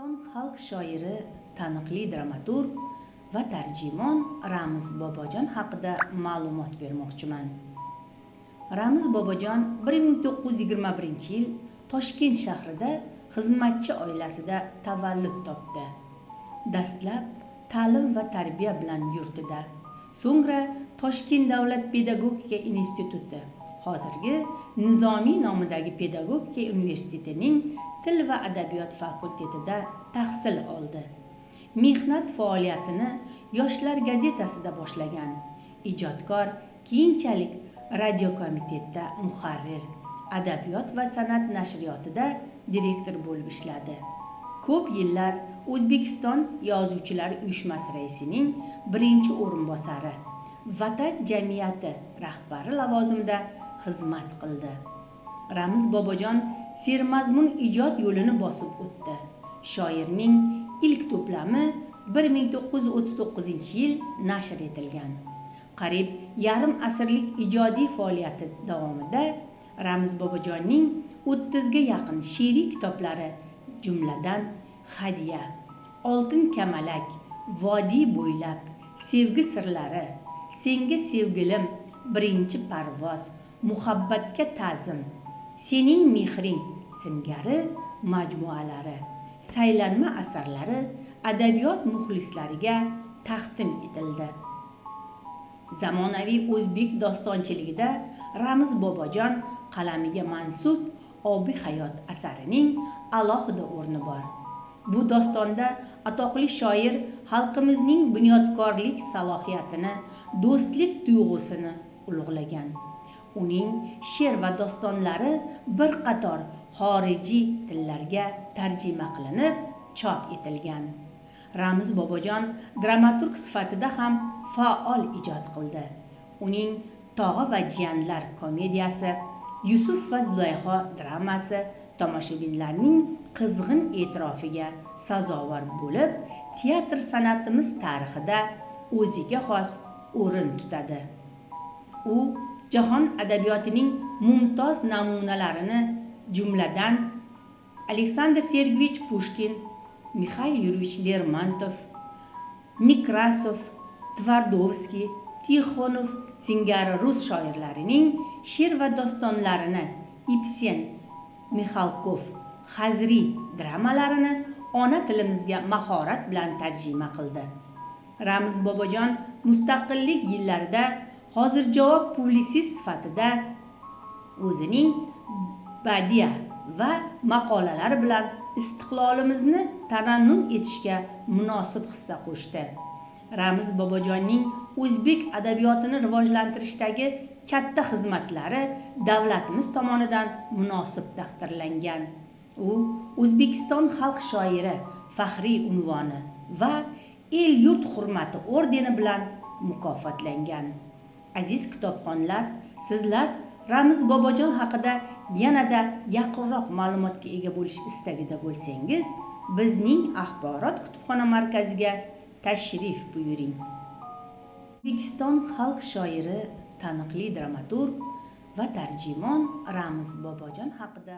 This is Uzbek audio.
O'zbekiston xalq shoiri, taniqli dramaturg va tarjimon Ramiz Bobojon haqida ma'lumot bermoqchiman. Ramiz Bobojon 1921-yil Toshkent shahrida xizmatchi oilasida tavallud topdi. Dastlab ta'lim va tarbiya bilan yurtida, so'ngra Toshkent davlat pedagogika instituti, hozirgi Nizomiy nomidagi pedagogika universitetining til va adabiyot fakultetida tahsil oldi. Mehnat faoliyatini Yoshlar gazetasida boshlagan ijodkor keyinchalik radiokomitetda muharrir, adabiyot va san'at nashriyotida direktor bo'lib ishladi. Ko'p yillar O'zbekiston Yozuvchilar uyushmasi raisining birinchi o'rinbosari, Vatan jamiyati rahbari lavozimida xizmat qildi. Ramiz Bobojon sermazmun ijod yo'lini bosib o'tdi. Shoirning ilk to'plami 1939-yil nashr etilgan. Qariyb yarim asrlik ijodiy faoliyati davomida Ramiz Bobojonning 30 ga yaqin she'riy kitoblari, jumladan Hadya, Oltin kamalak, Vodiy bo'ylab, Sevgi sirlari, Senga sevgilim, Birinchi parvoz, Muhabbatga ta'zim, Sening mehring singari majmualari, saylanma asarlari adabiyot muxlislariga taqdim etildi. Zamonaviy o'zbek dostonchiligida Ramiz Bobojon qalamiga mansub Obi hayot asarining alohida o'rni bor. Bu dostonda atoqli shoir xalqimizning bunyodkorlik salohiyatini, do'stlik tuyg'usini ulug'lagan. Uning she'r va dostonlari bir qator xorijiy tillarga tarjima qilinib, chop etilgan. Ramiz Bobojon dramaturg sifatida ham faol ijod qildi. Uning Tog'a va jiyanlar komediyasi, Yusuf va Zulayho dramasi tomoshabinlarning qizg'in e'tirofiga sazovor bo'lib, teatr san'atimiz tarixida o'ziga xos o'rin tutadi. U jahon adabiyotining mumtoz namunalarini, jumladan Aleksandr Sergeyevich Pushkin, Mixail Yuryevich Lermontov, Nekrasov, Tvardovskiy, Tixonov singari rus shoirlarining she'r va dostonlarini, Ibsen, Mixalkov, Xazri dramalarini ona tilimizga mahorat bilan tarjima qildi. Ramiz Bobojon mustaqillik yillarida hozirjavob publitsist sifatida o'zining badiya va maqolalari bilan istiqlolimizni tarannum etishga munosib hissa qo'shdi. Ramiz Bobojonning o'zbek adabiyotini rivojlantirishdagi katta xizmatlari davlatimiz tomonidan munosib taqdirlangan. U O'zbekiston xalq shoiri faxriy unvoni va El-yurt hurmati ordeni bilan mukofotlangan. Aziz kitobxonlar, sizlar Ramiz Bobojon haqida yanada yaqinroq ma'lumotga ega bo'lish istagida bo'lsangiz, bizning axborot kutubxona markaziga tashrif buyuring. O'zbekiston xalq shoiri, taniqli dramaturg va tarjimon Ramiz Bobojon haqida